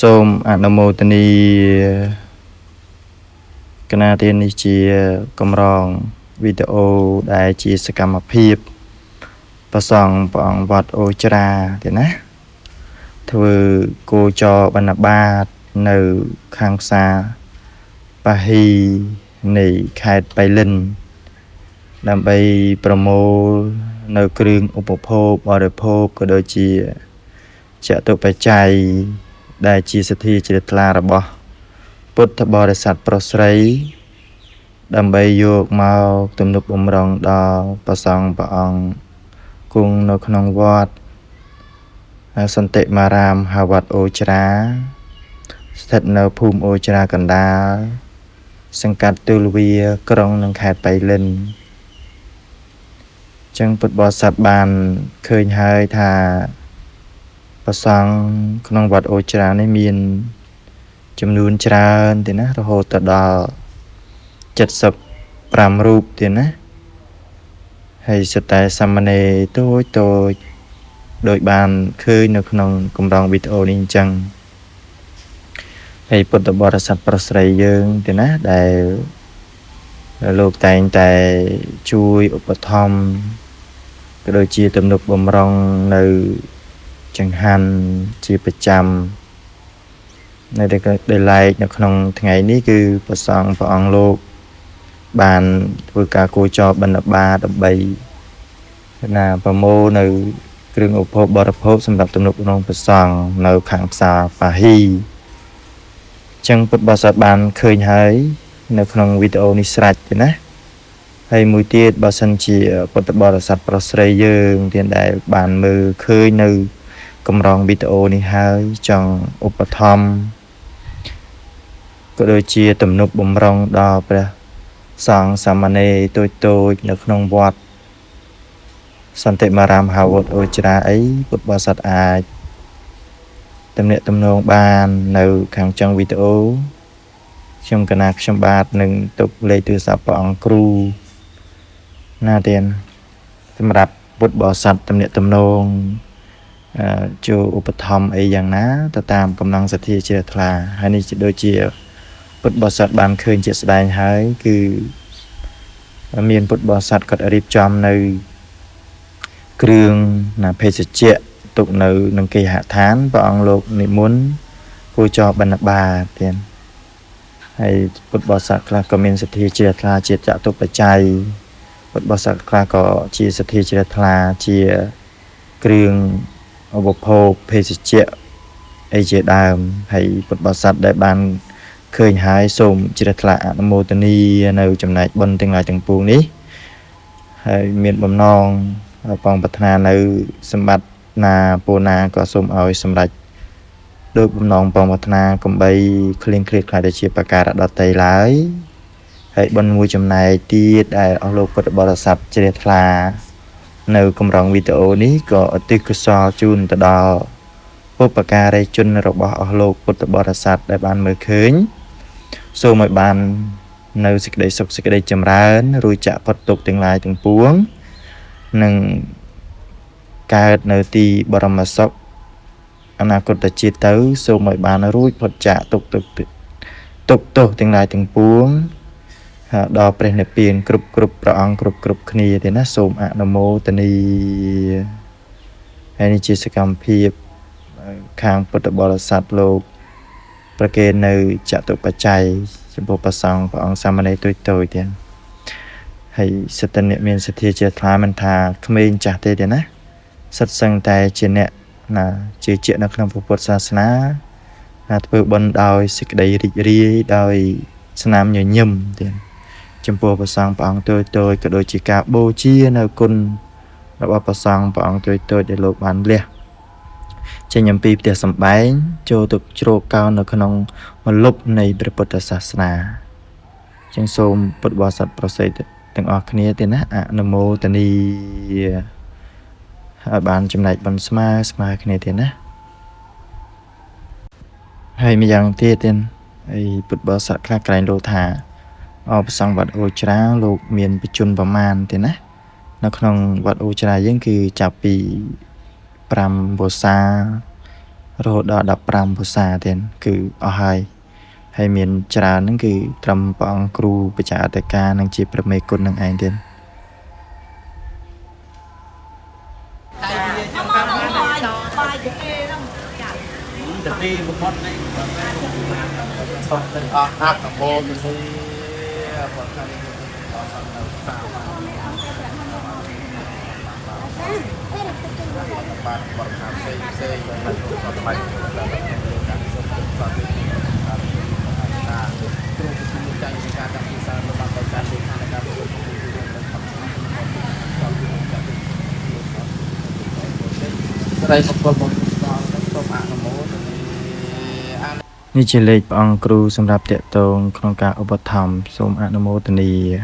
សូមអនុមោទនាកណាទាននេះជាកម្រងវីដេអូដែលជាសកម្មភាពប្រសង់ព្រះអង្គវត្តអូច្រាទេណាធ្វើគោចរបិណ្ឌបាតនៅខាងផ្សារប៉ាហ៊ីនៃខេត្តបៃលិនដើម្បីប្រមូលនៅគ្រឿងឧបភោគបរិភោគក៏ដូចជាចតុបច្ច័យដែលជាសទ្ធាជ្រះថ្លារបស់ពុទ្ធបរិស័ទប្រុសស្រីដើម្បីយកមកទំនុកបំរុងដល់ព្រះសង្ឃព្រះអង្គគង់នៅក្នុងវត្តសន្តិមារាមហៅវត្តអូច្រាស្ថិតនៅភូមិអូច្រាកណ្ដាលសង្កាត់ទូលវាក្រុងនិងខេត្តបៃលិនចឹងពុទ្ធបរិស័ទបានឃើញហើយថាព្រះសង្ឃក្នុងវត្តអូច្រានេះមានចំនួនច្រើនទេណារហូតទៅដល់75រូបទេណាហើយសុទ្ធតែសាមណេរតូចតូចដោយបានឃើញនៅក្នុងកម្រងវីដេអូនេះអញ្ចឹងហើយពុទ្ធបរិស័ទប្រុសស្រីយើងទេណាដែលលោកតែងតែជួយឧបត្ថម្ភក៏ដូចជាទំនុកបំរុងនៅចង្ហាន់ជាប្រចាំនៅដែលឡែកនៅក្នុងថ្ងៃនេះគឺព្រះសង្ឃព្រះអង្គលោកបានធ្វើការគោចរបិណ្ឌបាតដើម្បីណាប្រមូលនៅគ្រឿងឧបភោគបរិភោគសម្រាប់ទំនុកបំរុងព្រះសង្ឃនៅខាងផ្សារប៉ាហ៊ីចឹងពុទ្ធបរិស័ទបានឃើញហើយនៅក្នុងវីដេអូនេះស្រេចទេណាហើយមួយទៀតបើសិនជាពុទ្ធបរិស័ទប្រុសស្រីយើងទៀតដែលបានមើលឃើញនៅកម្រងវីដេអូនេះហើយចង់ឧបត្ថម្ភក៏ដូចជាទំនុកបំរុងដល់ព្រះសង្ឃសាមណេរតូចតូចនៅក្នុងវត្តសន្តិមារាមហៅវត្តអូច្រាអីពុទ្ធបរិស័ទអាចទំនាក់ទំនងបាននៅខាងចុងវីដេអូខ្ញុំកណាខ្ញុំបាទនឹងទុកលេខទូរស័ព្ទព្រះអង្គគ្រូណាទៀតសម្រាប់ពុទ្ធបរិស័ទទំនាក់ទំនងចូលឧបត្ថម្ភអីយ៉ាងណាទៅតាមកម្លាំងសទ្ធាជ្រះថ្លាហើយនេះដូចជាពុទ្ធបរិស័ទបានឃើញជាក់ស្ដែងហើយគឺមានពុទ្ធបរិស័ទគាត់រៀបចំនៅគ្រឿងណាភេសជ្ជៈទុកនៅនឹងគេហដ្ឋានព្រះអង្គលោកនិមន្តគោចរបិណ្ឌបាតទៀតហើយពុទ្ធបរិស័ទខ្លះក៏មានសទ្ធាជ្រះថ្លាជាចតុបច្ច័យពុទ្ធបរិស័ទខ្លះក៏ជាសទ្ធាជ្រះថ្លាជាគ្រឿងឧបភោគភេសជ្ជៈអីជាដើមហើយពុទ្ធបរិស័ទដែលបានឃើញហើយសូមជ្រះថ្លាអនុមោទនានៅចំណែកបុណ្យទាំងឡាយទាំងពួងនេះហើយមានបំណងបងប្រាថ្នានៅសម្បត្តិណាពូណាក៏សូមឲ្យសម្រេចដោយបំណងបងប្រាថ្នាកំបីគ្លៀងគ្លាតខ្លាយទៅជាប្រការដតីឡើយហើយបុណ្យមួយចំណែកទៀតដែលអស់លោកពុទ្ធបរិស័ទជ្រះថ្លានៅកម្រងវីដេអូនេះក៏ឧទ្ទិសកុសលជូនទៅដល់បុព្វការីជនរបស់អស់លោកពុទ្ធបរិស័ទដែលបានមើលឃើញសូមឲ្យបាននៅសេចក្តីសុខសេចក្តីចម្រើនរួចចាកផុតទុក្ខទាំងឡាយទាំងពួងនិងកើតនៅទីបរមសុខអនាគតជាតិទៅសូមឲ្យបានរួចផុតចាកទុក្ខទុក្ខទុក្ខទោសទាំងឡាយទាំងពួងដល់ព្រះនិព្វានគ្រប់គ្រប់ព្រះអង្គគ្រប់គ្រប់គ្នាទេណាសូមអនុមោទនាហើយនេះជាសកម្មភាពខាងពុទ្ធបរិស័ទលោកប្រគេននៅចតុបច្ច័យចំពោះព្រះសង្ឃព្រះអង្គសាមណេរតូចតូចទៀតហើយសិទ្ធិអ្នកមានសទ្ធាជ្រះថ្លាមិនថាក្មេងចាស់ទេទេណាសិតសឹងតែជាអ្នកណាជឿជាក់នៅក្នុងពុទ្ធសាសនាណាធ្វើបុណ្យដោយសេចក្តីរីករាយដោយស្នាមញញឹមទៀតចំពោះព្រះសង្ឃព្រះអង្គតូចតូចក៏ដូចជាការបូជានៅគុណរបស់ព្រះសង្ឃព្រះអង្គតូចតូចដែលលោកបានលះចេញអំពីផ្ទះសម្បែងចូលទៅជ្រកកោននៅក្នុងមលុបនៃព្រះពុទ្ធសាសនាចឹងសូមពុទ្ធបរិស័ទប្រសិទ្ធទាំងអស់គ្នាទេណាអនុមោទនាឲ្យបានចំណែកបុណ្យស្មើស្មើគ្នាទេណាហើយម្យ៉ាងទៀតទៀតហើយពុទ្ធបរិស័ទខ្លះក្រែងលោកថាអព្រះសង្ឃវត្តអូច្រាលោកមានបច្ចុប្បន្នប្រមាណទេណានៅក្នុងវត្តអូច្រាយើងគឺចាប់ពី5វស្សា រហូតដល់15ភាសាទៀតគឺអស់ហើយហើយមានច្រើនហ្នឹងគឺត្រឹមព្រះអង្គគ្រូបច្ចាអធិការនិងជាព្រះមេគុណនឹងឯងទៀត ទៅទីបំផុតនៃសូមទាំងអស់អនុមោទនាបងខាងនេះអស់នៅសាបានបរិខាផ្សេងផ្សេងបានសូមថ្លៃការសូមសន្តិការគ្រូវិទ្យាចាញ់នៃការតាំងពីសារបានដោយការលេខានៃការប្រជុំនិងខំស្រីបុគ្គលមកដល់សូមអនុមោទនា នេះជាលេខព្រះអង្គគ្រូសម្រាប់តាក់ទងក្នុងការឧបត្ថម្ភសូមអនុមោទនា។